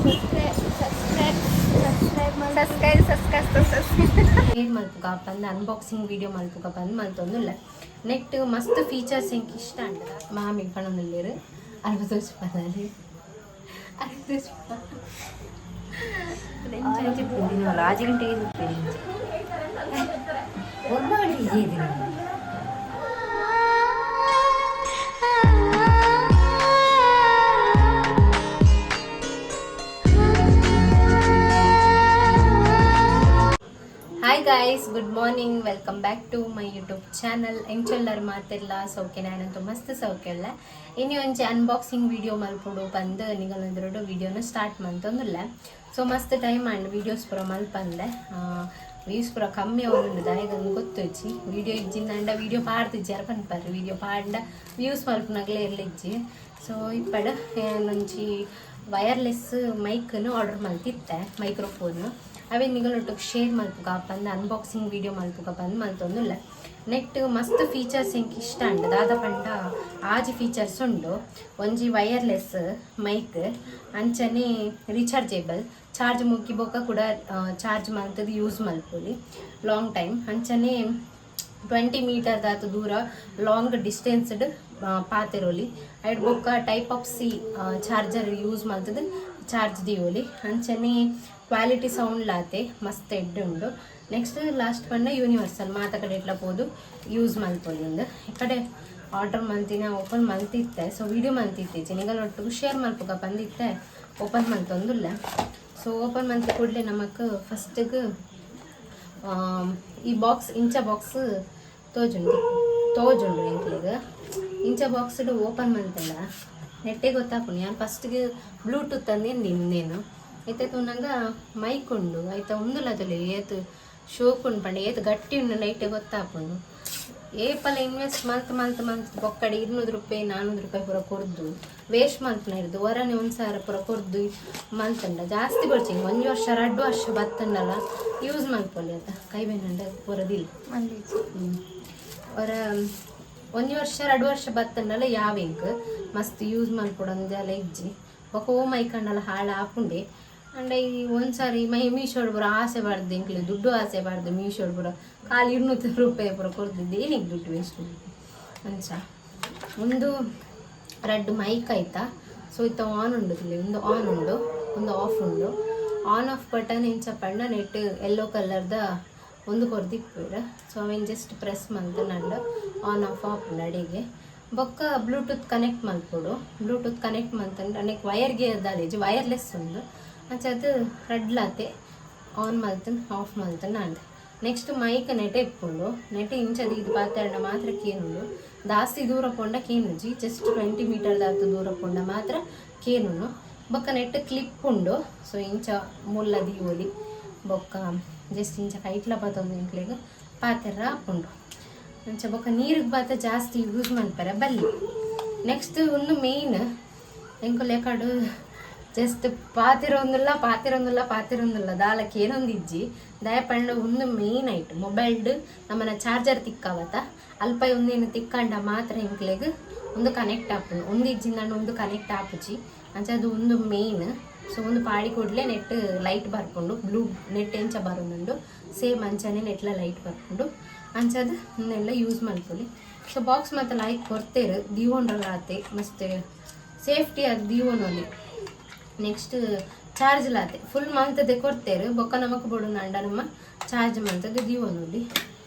Subscribe subscribe subscribe subscribe subscribe. Share ಮಲ್ಪುಗ ಪಂದ್ unboxing video ಮಲ್ಪುಗ ಪಂದ್ ಮಲ್ತೊಂದುಲ್ಲ. ನೆಟ್ ಮಸ್ತ್ ಫೀಚರ್ಸ್ ಎಂಕ್ ಇಷ್ಟ ಅಂಡ. ಮಾಮಿ ಪಣೊಂದುಲ್ಲೆರ್, 60 ರೂಪಾಯಿ, 60 ರೂಪಾಯಿ. 6 ಗಂಟೆಗೆ. Hi guys, good morning, welcome back to my YouTube channel. ಎಂಚೊಲ್ಲರ್ ಮಾತೆರ್ಲ? ಸೌಖ್ಯ? ನಾನಂತೂ ಮಸ್ತ್ ಸೌಖ್ಯ ಉಲ್ಲೆ. ಇನಿ ಒಂಜಿ ಅನ್ಬಾಕ್ಸಿಂಗ್ ವಿಡಿಯೋ ಮಲ್ಪೊಡು ಪಂದ್ ನಿಗಲೊಂದಿರೋಡು ವಿಡಿಯೋನ ಸ್ಟಾರ್ಟ್ ಮಂತೊಂದುಲ್ಲೆ. ಸೊ ಮಸ್ತ್ ಟೈಮ್ ಆಂಡ್ ವೀಡಿಯೋಸ್ ಪೂರ ಮಲ್ಪಂದೆ. ವ್ಯೂಸ್ ಪೂರ ಕಮ್ಮಿ ಆವೊಂದುಂಡು, ದಾಯೆಗಂದ್ ಗೊತ್ತುಜ್ಜಿ. ವಿಡಿಯೋ ಇಜ್ಜಿಂದಾಂಡ ವಿಡಿಯೋ ಪಾಡ್ದಿಜ್ಜಾರ ಪನ್ಪರ್, ವಿಡಿಯೋ ಪಾಡ್ಂಡ ವ್ಯೂಸ್ ಮಲ್ಪುನಗ್ಲೆ ಇರ್ಲಿಜ್ಜಿ. ಸೊ ಇಪ್ಪಡ್ ಒಂಜಿ ವಯರ್ಲೆಸ್ ಮೈಕ್ನು ಆರ್ಡರ್ ಮಲ್ತಿತ್ತೆ, ಮೈಕ್ರೋಫೋನ್. ಅವೇ ನಿಗಲೊಟ್ಟುಗ್ ಶೇರ್ ಮಲ್ಪುಗ ಪಂದ್, ಅನ್ಬಾಕ್ಸಿಂಗ್ ವಿಡಿಯೋ ಮಲ್ಪುಗ ಪಂದ್ ಮಲ್ತೊಂದುಲ್ಲೆ. ನೆಟ್ ಮಸ್ತ್ ಫೀಚರ್ಸ್ ಎಂಕ್ ಇಷ್ಟ ಅಂಡ್. ದಾದ ಪಂಡ ಆಜಿ ಫೀಚರ್ಸ್ ಉಂಡು. ಒಂಜಿ ವಯರ್ಲೆಸ್ ಮೈಕ್, ಅಂಚನೆ ರೀಚಾರ್ಜೇಬಲ್, ಚಾರ್ಜ್ ಮುಗ್ಗಿ ಬೊಕ್ಕ ಕೂಡ ಚಾರ್ಜ್ ಮಲ್ತದ್ ಯೂಸ್ ಮಲ್ಪೊಲಿ ಲಾಂಗ್ ಟೈಮ್. ಅಂಚನೆ 20 ಮೀಟರ್ ದಾತ್ ದೂರ ಲಾಂಗ್ ಡಿಸ್ಟೆನ್ಸ್ಡ್ ಪಾತೆರೋಲಿ. ಐಡ್ ಬೊಕ್ಕ type of C charger use ಮಲ್ತದ್ ಚಾರ್ಜ್ ದಿಯೋಲಿ. ಅಂಚನೆ ಕ್ವಾಲಿಟಿ ಸೌಂಡ್ ಲಾತೆ ಮಸ್ತ್ ಎಡ್ಡೆ ಉಂಡು. ನೆಕ್ಸ್ಟ್ ಲಾಸ್ಟ್ ಪಂಡ ಯೂನಿವರ್ಸಲ್, ಮಾತ ಕಡೆ ಎಟ್ಲ ಪೋದು ಯೂಸ್ ಮಲ್ಪೊಲಿ. ಉಂದು ಈ ಕಡೆ ಆರ್ಡರ್ ಮಲ್ತಿನ, ಓಪನ್ ಮಲ್ತಿತ್ತೆ. ಸೊ ವಿಡಿಯೋ ಮಲ್ತಿತ್ತೆ, ನಿಗಲ ಒಟ್ಟುಗು ಶೇರ್ ಮಲ್ಪುಗ ಪಂದಿತ್ತೆ ಓಪನ್ ಮಲ್ತೊಂದುಲ್ಲ. ಸೊ ಓಪನ್ ಮಲ್ತಿ ಕೂಡಲೇ ನಮಕ್ ಫಸ್ಟ್ಗೆ ಈ ಬಾಕ್ಸ್, ಇಂಚ ಬಾಕ್ಸ್ ತೋಜುಂಡು ತೋಜುಂಡು ಎಂಕ್ಲೆಗ್. ಇಂಚ ಬಾಕ್ಸ್ ಓಪನ್ ಮಲ್ತಲ್ಲ ನೆಟ್ಟೆ ಗೊತ್ತಾಪುಂಡು. ಯಾನ್ ಫಸ್ಟ್ಗೆ ಬ್ಲೂಟೂತ್ ಅಂದೇನು ಇನ್ನೇನು ಐತೆ ತೂನಗ ಮೈಕ್ ಉಂಡು. ಐತ ಉಂದುಲ ತೂಲೆ, ಏತ್ ಶೋಕ್ ಉಂಡು ಪಂಡ, ಏತ್ ಗಟ್ಟಿ ಉಂಡು ನೈಟೆ ಗೊತ್ತಾಪುಂಡು. ಏಪಲ ಇನ್ವೆಸ್ಟ್ ಮಲ್ತ್ ಮಲ್ತ್ ಮಲ್ತ್ ಬೊಕ್ಕಡೆ 200 ರೂಪಾಯಿ, 400 ರೂಪಾಯಿ ಪೂರ ಕೊರ್ದು ವೇಸ್ಟ್ ಮಲ್ಪುನ ಇರ್ದು ಹೊರನೆ 1000 ಪೂರ ಕೊರ್ದು ಮಲ್ತಂಡ ಜಾಸ್ತಿ ಬೊಡ್ಚಿ. ಒಂಜಿ ವರ್ಷ, 2 ವರ್ಷ ಬತ್ತಂಡಲ ಯೂಸ್ ಮಲ್ಪೊಲಿ ಅತ್ತ. ಕೈ ಬೇನಂಡ ಪೂರದಿಲ್ಲ. ಹೊರ ಒಂಜಿ ವರ್ಷ, 2 ವರ್ಷ ಬತ್ತಂಡಲ ಯಾವ ಎಂಕ್ ಮಸ್ತ್ ಯೂಸ್ ಮಲ್ಪೊಡು ಅಂದೆಲ ಇಜ್ಜಿ. ಬೊಕ ಓ ಮೈಕಂಡಲ ಹಾಳು ಆಪುಂಡೆ. ಅಂಡ ಈ ಒಂದ್ಸಾರಿ ಮೈ ಮೀಶೋಡ್ ಪೂರ ಆಸೆ ಬಾರ್ದು ಎಂಕ್ಲೆ, ದುಡ್ಡು ಆಸೆ ಬಾರ್ದು. ಮೀಶೋಡ್ ಪೂರ ಖಾಲಿ 200 ರೂಪಾಯಿ ಪೂರ ಕೊರ್ದಿದ್ದೆ, ಏನಿಗೆ ದುಡ್ಡು ವೇಸ್ಟ್ ಅಂಚ. ಒಂದು ರಡ್ಡ್ ಮೈಕ್ ಆಯ್ತಾ. ಸೊ ಇತ್ತ ಆನ್ ಉಂಡು ಇಲ್ಲಿ, ಒಂದು ಆನ್ ಉಂಡು, ಒಂದು ಆಫ್ ಉಂಡು. ಆನ್ ಆಫ್ ಬಟನ್ ಇಂಚ ಪಂಡ ನೆಟ್ ಎಲ್ಲೋ ಕಲರ್ದ ಒಂದು ಕೊರ್ದಿಪ್ಪುವೆರ್. ಸೊ ಅವೆನ್ ಜಸ್ಟ್ ಪ್ರೆಸ್ ಮಲ್ತ್ ಆನ್ ಆಫ್ ಆಪುಂಡು ಅಡಿಗೆ. ಬೊಕ್ಕ ಬ್ಲೂಟೂತ್ ಕನೆಕ್ಟ್ ಮಲ್ಪೊಡು. ಬ್ಲೂಟೂತ್ ಕನೆಕ್ಟ್ ಮಲ್ತಂಡ ನೆಕ್ ವೈರ್ಗೆ ದಾಲೇಜಿ, ವೈರ್ಲೆಸ್ ಉಂಡು. ಅಂಚ ಅದು ರಡ್ಲಾತೆ ಆನ್ ಮಲ್ತನ್ ಆಫ್ ಮಲ್ತನ್ ಅಂಡ್. ನೆಕ್ಸ್ಟ್ ಮೈಕ್ ನೆಟೆ ಇಪ್ಪುಂಡು. ನೆಟೆ ಇಂಚದ ಇದು ಪಾತೆರಂಡ ಮಾತ್ರ ಕೇನುಂಡು. ಜಾಸ್ತಿ ದೂರ ಪೋಂಡ ಕೇನುಜಿ, ಜಸ್ಟ್ 20 ಮೀಟರ್ ದಾತ್ ದೂರ ಪೋಂಡ ಮಾತ್ರ ಕೇನುನು. ಬೊಕ್ಕ ನೆಟ್ ಕ್ಲಿಪ್ ಉಂಡು. ಸೊ ಇಂಚ ಮುಲ್ಲ ದೀವೊಲಿ. ಬೊಕ್ಕ ಜಸ್ಟ್ ಇಂಚ ಕೈಟ್ಲ ಪತೊಂದು ಎಂಕ್ಲೆಗ್ ಪಾತೆರ ಆಪುಂಡು ಅಂಚ. ಬೊಕ್ಕ ನೀರಿಗೆ ಬಾತ ಜಾಸ್ತಿ ಯೂಸ್ ಮನ್ಪರೆ ಬಲ್ಲಿ. ನೆಕ್ಸ್ಟ್ ಒಂದು ಮೇಯ್ನ್, ಎಂಕುಲು ಕಡು ಜಸ್ಟ್ ಪಾತಿರೊಂದುಲ್ಲ, ಪಾತಿರೊಂದುಲ್ಲ, ಪಾತಿರೊಂದುಲ್ಲ, ದಾಲ ಕೇನೊಂದಿಜ್ಜಿ. ದಾಯ ಪಂಡ ಒಂದು ಮೇಯ್ನ್ ಐಟ್ ಮೊಬೈಲ್ಡ್ ನಮ್ಮನ ಚಾರ್ಜರ್ ತಿಕ್ಕಾವತ. ಅಲ್ಪ ಒಂದೇನು ತಿಕ್ಕಂಡ ಮಾತ್ರ ಎಂಕ್ಲೆಗ್ ಒಂದು ಕನೆಕ್ಟ್ ಆಪುಂಡು. ಒಂದು ಇಜ್ಜಿಂದಂಡ ಒಂದು ಕನೆಕ್ಟ್ ಆಪುಜಿ. ಅಂಚ ಅದು ಒಂದು ಮೇಯ್ನ್. ಸೊ ಒಂದು ಪಾಡಿ ಕೂಡಲೇ ನೆಟ್ ಲೈಟ್ ಬರ್ಪುಂಡು. ಬ್ಲೂ ನೆಟ್ ಎಂಚ ಬರೋದುಂಡು, ಸೇಮ್ ಅಂಚನೆ ನೆಟ್ಲ ಲೈಟ್ ಬರ್ಪುಂಡು. ಅಂಚದು ಉಂದೆಲ್ಲ ಯೂಸ್ ಮಲ್ಪೊಲಿ. ಸೊ ಬಾಕ್ಸ್ ಮತ್ತೆ ಲೈಕ್ ಕೊರ್ತೇರು, ದೀವೊಂಡ್ರಲ್ಲ ಆತೆ, ಮಸ್ತ್ ಸೇಫ್ಟಿ ಅದು ದೀವೊನೊಲಿ. ನೆಕ್ಸ್ಟ್ ಚಾರ್ಜ್ ಲಾತೆ ಫುಲ್ ಮಂತದೆ ಕೊರ್ತೇರು. ಬೊಕ್ಕ ನಮಕ್ ಬೋಡು ಅಂಡ ನಮ್ಮ ಚಾರ್ಜ್ ಮಂತದೆ ದೀವೊನೊಲಿ.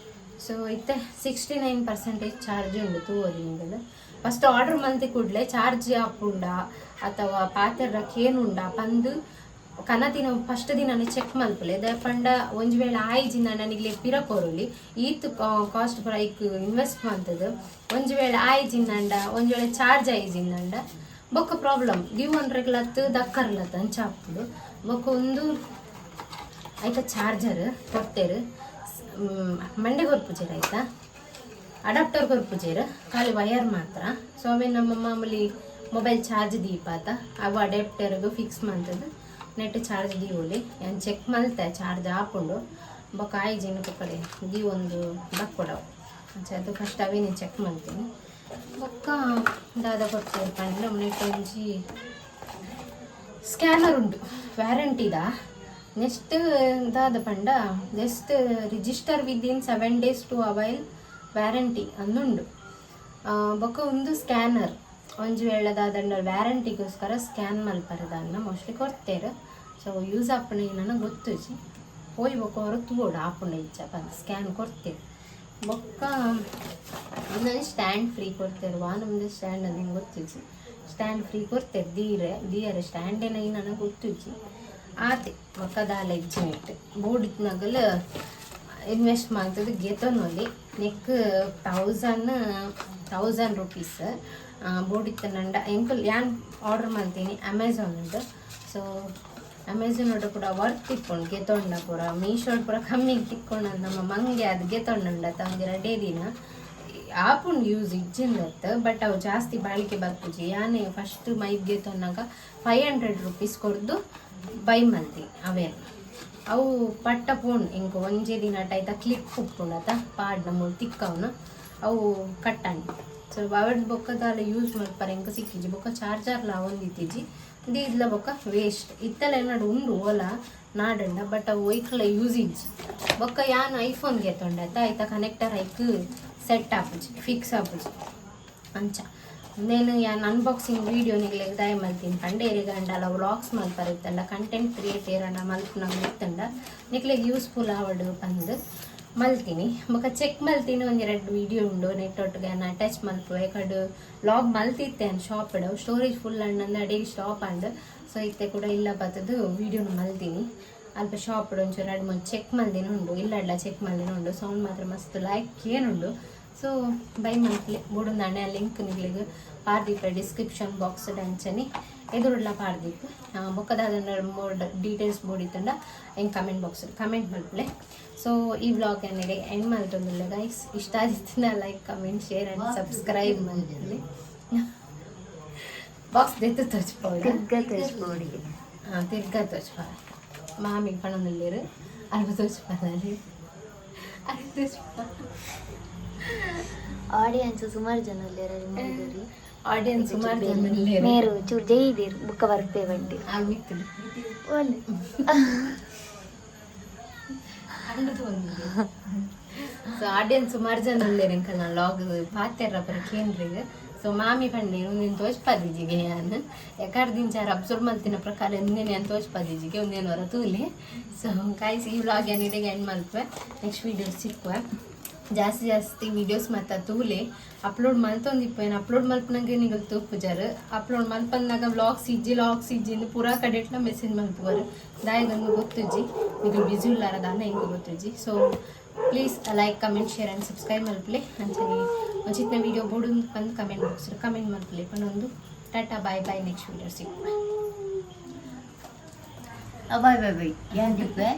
ಸೊ ಇತ್ತೆ 69% ಚಾರ್ಜ್ ಉಂಡು, ತೂವೊಲಿ ನಿಗಲ್. ಫಸ್ಟ್ ಆರ್ಡರ್ ಮಲ್ತಿ ಕೂಡಲೇ ಚಾರ್ಜ್ ಆಪುಂಡ ಅಥವಾ ಪಾತೆರ್ರ ಕೇನುಂಡ ಪಂದ್ ಕನತಿನ ಫಸ್ಟ್ ದಿನನೇ ಚೆಕ್ ಮಲ್ಪುಲೆ. ದಾಯೆ ಪಂಡ ಒಂಜಿ ವೇಳೆ ಆಯ್ಜಿನ ನನಗೆ ಪಿರ ಕೊರೊಲಿ. ಈತ್ ಕಾಸ್ಟ್ ಪೂರ ಐಕ್ ಇನ್ವೆಸ್ಟ್ ಮಂತದು ಒಂಜಿ ವೇಳೆ ಆಯ್ಜಿಂದಂಡ, ಒಂಜಿ ವೇಳೆ ಚಾರ್ಜ್ ಆಯ್ಜಿಂದಂಡ ಬೊಕ್ಕ ಪ್ರಾಬ್ಲಮ್. ದೀವೊನ್ರೆಗ್ಲತ್ತು ದಕ್ಕರ್ಲತ್ತು ಅಂಚ ಆಪುಂಡು. ಬೊಕ್ಕ ಒಂದು ಐತ ಚಾರ್ಜರ್ ಕೊರ್ತೆರ್. ಮಂಡೆ ಕೊರ್ಪುಜೆರ್ ಆಯ್ತಾ, ಅಡಾಪ್ಟರ್ ಕೊರ್ಪುಜೆರ್, ಖಾಲಿ ವಯರ್ ಮಾತ್ರ. ಸೊ ಅವೇ ನಮ್ಮ ಮಾಮೂಲಿ ಮೊಬೈಲ್ ಚಾರ್ಜ್ ದೀಪಾತ, ಅವು ಅಡ್ಯಾಪ್ಟರ್ಗ್ ಫಿಕ್ಸ್ ಮಂತದ್ದು ನೆಟ್ ಚಾರ್ಜ್ ದೀವೊಲಿ. ಯಾನ್ ಚೆಕ್ ಮಲ್ತೆ, ಚಾರ್ಜ್ ಆಪುಂಡು. ಬೊಕ್ಕ ಆಯ್ಜಿನ ಪೊಕ್ಕಡೆ ದೀವೊಂದು ದಕ್ಕೊಡವು. ಅಂಚ ಅದು ಫಸ್ಟ್ ಅವೇನೆ ಚೆಕ್ ಮಲ್ತೀನಿ. ಬೊಕ್ಕ ದಾದ ಕೊರ್ತೆರ್ ಪಂಡ ನೆಟ್ ಒಂಜಿ ಸ್ಕ್ಯಾನರ್ ಉಂಡು ವ್ಯಾರಂಟಿದ. ನೆಕ್ಸ್ಟ್ ದಾದ ಪಂಡ, just register within 7 days to avail warranty ಅಂದುಂಡು. ಬೊಕ್ಕ ಒಂದು ಸ್ಕ್ಯಾನರ್, ಒಂಜಿ ವೇಳೆ ದಾದಂಡ ವ್ಯಾರಂಟಿಗೋಸ್ಕರ ಸ್ಕ್ಯಾನ್ ಮಲ್ಪರದನ್ನ ಮೋಸ್ಟ್ಲಿ ಕೊಡ್ತೇರು. ಸೊ ಯೂಸ್ ಆಪುನ ಏನನ್ನ ಗೊತ್ತುಜಿ. ಪೋಯಿ ಬೊಕ್ಕ ಹೊರ ತೂವೊಡು ಆಪುಂಡ ಇಜ್ಜ ಪಂದ್. ಸ್ಕ್ಯಾನ್ ಕೊಡ್ತೇವೆ. ಬೊಕ್ಕ ಒಂದೊಂದು ಸ್ಟ್ಯಾಂಡ್ ಫ್ರೀ ಕೊಡ್ತೇವೆ. ವಾ ನಮ್ದು ಸ್ಟ್ಯಾಂಡ್ ಅದು ಹಿಂಗೆ ಗೊತ್ತುಜಿ. ಸ್ಟ್ಯಾಂಡ್ ಫ್ರೀ ಕೊಡ್ತೇವೆ. ದೀರೆ ದೀಯರೆ ಸ್ಟ್ಯಾಂಡ್ ಏನ ನನಗೆ ಗೊತ್ತುಜಿ. ಆತೆ, ಬೊಕ್ಕ ದಾಲ ಇಜ್ಜಿ ನೆಟ್. ಬೋರ್ಡ್ ಇತ್ನಗಲ್ ಇನ್ವೆಸ್ಟ್ ಮಾಡ್ತದೆ ಗೆತೊನೊಲಿ. ನೆಕ್ ತೌಸಂಡ್ ತೌಸಂಡ್ ರುಪೀಸ್ ಬೋರ್ಡ್ ಇತ್ತನಂಡ. ಎಂಕುಲ್ ಯಾನ್ ಆರ್ಡರ್ ಮಲ್ತೀನಿ ಅಮೆಝಾನ್. ಸೊ ಅಮೆಝಾನ್ ಕೂಡ ವರ್ತ್ ಇಪ್ಪುಂಡು ಗೆತೊಂಡ ಪೂರ. ಮೀಶೋಡ್ ಪೂರ ಕಮ್ಮಿ ತಿಕ್ಕೊಂಡ ನಮ್ಮ ಮಂಗೆ ಅದು ಗೆತೊಂಡ ಒಂಜಿ ರಡ್ಡೇ ದಿನ ಆಪುಂಡು ಯೂಸ್ ಇಜ್ಜಿಂದತ್ತು. ಬಟ್ ಅವು ಜಾಸ್ತಿ ಬಾಳಿಕೆ ಬರ್ಪುಜಿ. ಯಾನೆ ಫಸ್ಟ್ ಮೈಕ್ ಗೆತೊನ್ನಾಗ 500 ರುಪೀಸ್ ಕೊರ್ದು ಬೈ ಮಲ್ತಿ ಅವೇನು. ಅವು ಪಟ್ಟ ಪೋಣ್ ಇಂಕ ಒಂಜೇ ದಿನ ಐತ ಕ್ಲಿಪ್ ಉಪ್ಪುಂಡತ ಪಾಡ್ನ ಮೂಲು ತಿಕ್ಕವನು, ಅವು ಕಟ್ಟಂಡು. ಸೊ ಅವೆಡ್ ಬೊಕ್ಕ ದಾಲ ಯೂಸ್ ಮಲ್ಪರೆ ಎಂಕ ಸಿಕ್ಕಿಜಿ. ಬೊಕ್ಕ ಚಾರ್ಜರ್ಲ ಒಂದಿತ್ತಿಜಿ ಇದ್ಲ. ಬೊಕ್ಕ ವೇಸ್ಟ್ ಇತ್ತಲ ಏನಾಡು ಉಂಡು ಓಲ ನಾಡಂಡ, ಬಟ್ ಅವು ಒಯ್ಕಲ ಯೂಸ್ ಇಜ್ಜಿ. ಬೊಕ್ಕ ಯಾನ್ ಐಫೋನ್ ಗೆತೊಂಡತ, ಐತ ಕನೆಕ್ಟರ್ ಐಕ್ ಸೆಟ್ ಆಪುಜಿ, ಫಿಕ್ಸ್ ಆಪುಜಿ. ಅಂಚ నేను ಯಾನ್ ಅನ್ಬಾಕ್ಸಿಂಗ್ ವೀಡಿಯೋ ನಿಗ್ಲೆಗ್ ದಾಯ ಮಲ್ತೀನಿ ಪಂಡ, ಎರೆಗಂಡಲ ವ್ಲಾಗ್ಸ್ ಮಲ್ಪರೆ ಇತ್ತಂಡ, ಕಂಟೆಂಟ್ ಕ್ರಿಯೇಟರ್ ಅಂಡ ಮಲ್ಪುನಗ ಇತ್ತಂಡ ನಿಕ್ಲೆಗ್ ಯೂಸ್ಫುಲ್ ಆವಡು ಪಂದ್ ಮಲ್ತೀನಿ. ಬೊಕ ಚೆಕ್ ಮಲ್ತೀನಿ. ಒಂಜಿ ರಡ್ಡ್ ವೀಡಿಯೋ ಉಂಡು ನೆಟ್ ಒಟ್ಟಿಗೆ ಅಟ್ಯಾಚ್ ಮಲ್ಪುವೆ. ಕಡು ವ್ಲಾಗ್ ಮಲ್ತಿತ್ತೆ ಶಾಪ್ ಸ್ಟೋರೇಜ್ ಫುಲ್ ಅಂಡ್ ಅಡಿಗೆ ಸ್ಟಾಪ್ ಅಂಡ್. ಸೊ ಇತ್ತೆ ಕೂಡ ಇಲ್ಲ ಬತ್ತದು ವೀಡಿಯೋನು ಮಲ್ತೀನಿ. ಅಲ್ಪ ಶಾಪ್ ಒಂಚೂರು ಎರಡು ಮೂರು ಚೆಕ್ ಮಲ್ದಿನ ಉಂಡು, ಇಲ್ಲಡ್ಲ ಚೆಕ್ ಮಲ್ದಿನ ಉಂಡು. ಸೌಂಡ್ ಮಾತ್ರ ಮಸ್ತ್ ಲೈಕ್ ಏನುಂಡು. ಸೊ ಬೈ ಮಲ್ಪಲೆ. ಬೋಡುಂದಾಂಡ ಲಿಂಕ್ ನಿಗ್ಲೆಗ್ ಪಾರ್ದೀಪ ಡಿಸ್ಕ್ರಿಪ್ಷನ್ ಬಾಕ್ಸ್ ಅಂಚನೆ ಎದುರುಡ್ಲ ಪಾರ್ದೀಪ್. ಬೊಕ್ಕದಾದ ಮೋರ್ ಡೀಟೇಲ್ಸ್ ಬೋಡಿತ್ತಂಡ ಎಂಕ್ ಕಮೆಂಟ್ ಬಾಕ್ಸ್ ಕಮೆಂಟ್ ಮಲ್ಪಲೆ. ಸೊ ಈ ವ್ಲಾಗ್ ಏನಿದೆ ಎಂಡ್ ಮಲ್ತೊಂದುಲ್ಲೆ ಗೈಸ್. ಇಷ್ಟ ಆದಿತ್ತಿನ like, comment, share and subscribe ಮಲ್ಪಲೆ. ಬಾಕ್ಸ್ ದೆತ್ತು ತೋಚ್ಬೋಡ. ತಿರ್ಗ ತೋಚ್ಬೋಡಿಗೆ. ಹಾಂ, ತಿರ್ಗ ತೋಚ್ಪ. ಮಾಮಿಗೆ ಪಣೊಂದುಲ್ಲೆರ್, ಅಲ್ಪ ತೋಚ್ಪಾದಲ್ಲಿ ಅಲ್ಪ ತೋಚ್ಪ. ಆಡಿಯನ್ಸ್ ಸುಮಾರು ಜನ ಉಲ್ಲೆರ್. ಮೂಗುರಿ. ಆಡಿಯನ್ಸ್ ಸುಮಾರು ಜನ ಉಲ್ಲೆರ್. ಮೇರು ಚೂರು ಜೈದಿರ್ ಬುಕ್ಕ ಬರ್ಪೆ ಬಂಡಿ. ಆ ಮಿತ್ತುಡು ಒಲ್ಲೆ. ಅಂಡದು ಒಂದು. ಸೊ ಆಡಿಯನ್ಸ್ ಸುಮಾರು ಜನ ಉಲ್ಲೆರ್. ಎಂಕಲ್ನ ವ್ಲಾಗ್ ಪಾತೆರ್ರ ಪರ ಕೇಂದ್ರಿಗ್. ಸೊ ಮಾಮಿ ಪಂಡೇರು ಉಂದೆನ್ ತೋಜ್ಪದಿಜಿಗೆ ಯಾನ್ ಎಕಾರ್ದಿಂಚಾರ ಅಬ್ಸರ್ವ್ ಮಲ್ತಿನ ಪ್ರಕಾರ ಉಂದೆನ್ ಯಾನ್ ತೋಜ್ಪದಿಜಿಗೆ. ಉಂದೇನ್ ಹೊರ ತೂಲೆ. ಸೊ ಗೈಸ್, ಈ ವ್ಲಾಗ್ ಏನಿದೆ ಎಂಡ್ ಮಲ್ಪೆ. ನೆಕ್ಸ್ಟ್ ವೀಡಿಯೋ ಸಿಕ್ಕುವೆ. ಜಾಸ್ತಿ ಜಾಸ್ತಿ ವೀಡಿಯೋಸ್ ಮತ್ತೆ ತೂಲೆ. ಅಪ್ಲೋಡ್ ಮಲ್ತೊಂದಿಪ್ಪ ಏನು ಅಪ್ಲೋಡ್ ಮಲ್ಪನಂಗೆ ನಿಗಲ್ ತೂಪುಜಾರು. ಅಪ್ಲೋಡ್ ಮಲ್ಪನ್ನಾಗ ವ್ಲಾಗ್ಸ್ ಇಜ್ಜಿ, ವ್ಲಾಗ್ಸ್ ಇಜ್ಜಿ ಇಂದು ಪೂರಾ ಕಡೆಟ್ಲ ಮೆಸೇಜ್ ಮಲ್ಪುವರು. ದಾಯಗಂದು ಗೊತ್ತುಜ್ಜಿ, ನಿಗಲ್ ಬಿಸಿ ಉಲ್ಲಾರ ದಾನ ಎಂಕ್ ಗೊತ್ತುಜ್ಜಿ. So please like, comment, share and subscribe ಮಲ್ಪಲೆ. ಅಂಚನೆ ಒಂಚಿತ್ನ ವೀಡಿಯೋ ಬೋಡು ಬಂದು ಕಮೆಂಟ್ ಬಾಕ್ಸ್ ಕಮೆಂಟ್ ಮಲ್ಪಲೆ ಪನೊಂದು. Tata, bye bye. Next video ಸಿಕ್ಕುವೆ. Bye bye bye. ಯಾನ್ ಬಾಯ್.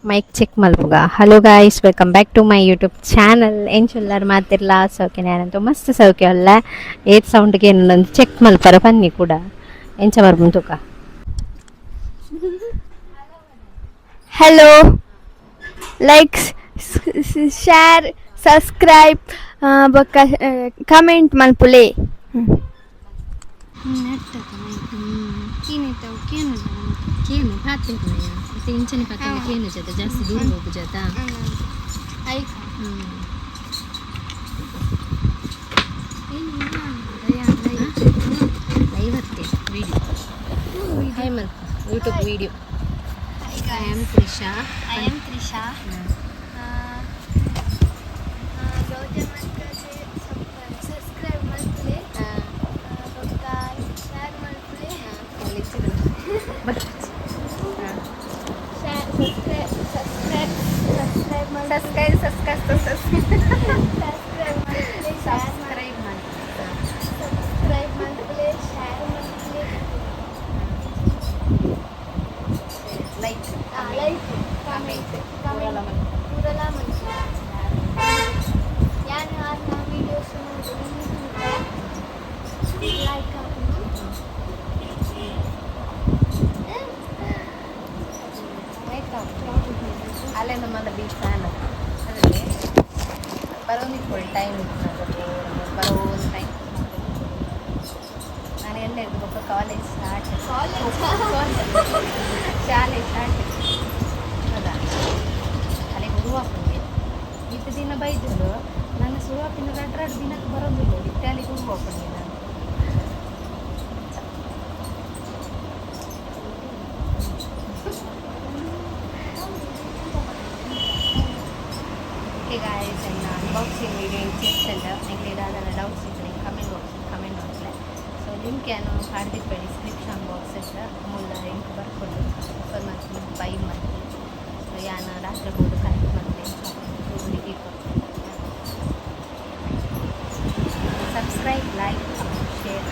ಮೈಕ್ ಚೆಕ್ ಮಲ್ಪುಗ. Hello guys, welcome back to my YouTube channel. ಎಂಚುಲ್ಲಾರ್ ಮಾತಿರ್ಲ? ಸೌಖ್ಯ? ಯಾರಂತೂ ಮಸ್ತ್ ಸೌಖ್ಯ ಅಲ್ಲ. ಏತ್ ಸೌಂಡ್ಗೆ ಏನೊಂದು ಚೆಕ್ ಮಲ್ಪರ ಬನ್ನಿ ಕೂಡ. ಎಂಚ ಬರ್ಬುಂಡು ತೂಕ. ಹಲೋ, ಲೈಕ್, ಶೇರ್, ಸಬ್ಸ್ಕ್ರೈಬ್ ಬೊಕ್ಕ ಕಮೆಂಟ್ ಮಲ್ಪುಲೆ. ಕೇನು ಪಾತೆರ್ನಯ ಮತ್ತೆ ಇಂಚನೆ ಪಾತೆರ್ನ. ಕೇನು ಜೊತೆ ಜಾಸ್ತಿ ದೂರ ಹೋಗು ಜೊತೆ. ಹ್ಮ್. ಲೈವ್ ಅತ್ತೆ ವಿಡಿಯೋ. ಹಾಯ್ ಮಲ್ಪ YouTube video. I am Trisha. I am Trisha. Subscribe ಮಲ್ಪುಲೆ ಬೊಕ್ಕ ಶೇರ್ ಮಲ್ಪುಲೆ. Share, subscribe, subscribe, subscribe. Subscribe, subscribe. Subscribe ಮಲ್ಪುಲೆ, ಶೇರ್. ಸಬ್ಸ್ಕ್ರೈಬ್ ಮಾಡಿ. ಸಬ್ಸ್ಕ್ರೈಬ್ ಮಲ್ಪುಲೆ, ಶೇರ್ ಮಲ್ಪುಲೆ. ಲೈಕ್. ಲೈಕ್, ಕಮೆಂಟ್, ಕಮೆಂಟ್ ಪೂರಲ ಮಲ್ಪುಲೆ. ಯಾನ್ ಆರ್ನ ವೀಡಿಯೋಸ್ ಲೈಕ್ ಆಪುಂಡು. ಅಲ್ಲೇ ನಮ್ಮಲ್ಲ ಬಿಗ್ ಫ್ಯಾನ್. ಅದಕ್ಕೆ ಬರೋದಿಪ್ಪುಲ್ ಟೈಮ್ ಬರೋ ಟೈಮ್. ನಾನು ಎಲ್ಲ ಇದ್ದು ಬೊಕ್ಕ ಕಾಲೇಜ್. ಕಾಲೇಜ್. ಶಾಲೆ ಶಾಲೆ ಹೌದಾ? ಅಲ್ಲಿಗೆ ಉರುವಾಪುಂಗೆ ಇತ್ತು ದಿನ ಬೈದಳು. ನನ್ನ ಸುರುವಾಪಿನ ರಡ್ ರಡ್ ದಿನಕ್ಕೆ ಬರೋದಿಲ್ಲ. ಇತ್ತೆ ಅಲ್ಲಿಗೆ ಉರುವಾಪುಂಗೆ ನಾನು. ಓಕೆ ಗಾಯ್ಸ್, ಎನ್ನ ಅನ್ಬಾಕ್ಸಿಂಗ್ ವೀಡಿಯೋ ಇಂಚೆತ್ತಂಡ. ನಿಮಗೆ ದಾದನ ಡೌಟ್ಸ್ ಇದ್ದರೆ ಕಮೆಂಟ್ ಬಾಕ್ಸ್ ಕಮೆಂಟ್ ಮಾಡ್ಲೆ. ಸೊ ಲಿಂಕ್ ಏನು ಪಾಡ್ದಿಪ್ಪೆ ಡಿಸ್ಕ್ರಿಪ್ಷನ್ ಬಾಕ್ಸ್ ಮೂಲ ಲಿಂಕ್ ಬರ್ಕೊಂಡು ಓಪನ್ ಮಾಡ್ತೀನಿ, ಬೈ ಮಾಡ್ತೀನಿ. ಸೊ ಯಾನ ರಾತ್ರಿ ಹೋದು ಕನೆಕ್ಟ್ ಮಾಡ್ತೀನಿ. Subscribe, like, share.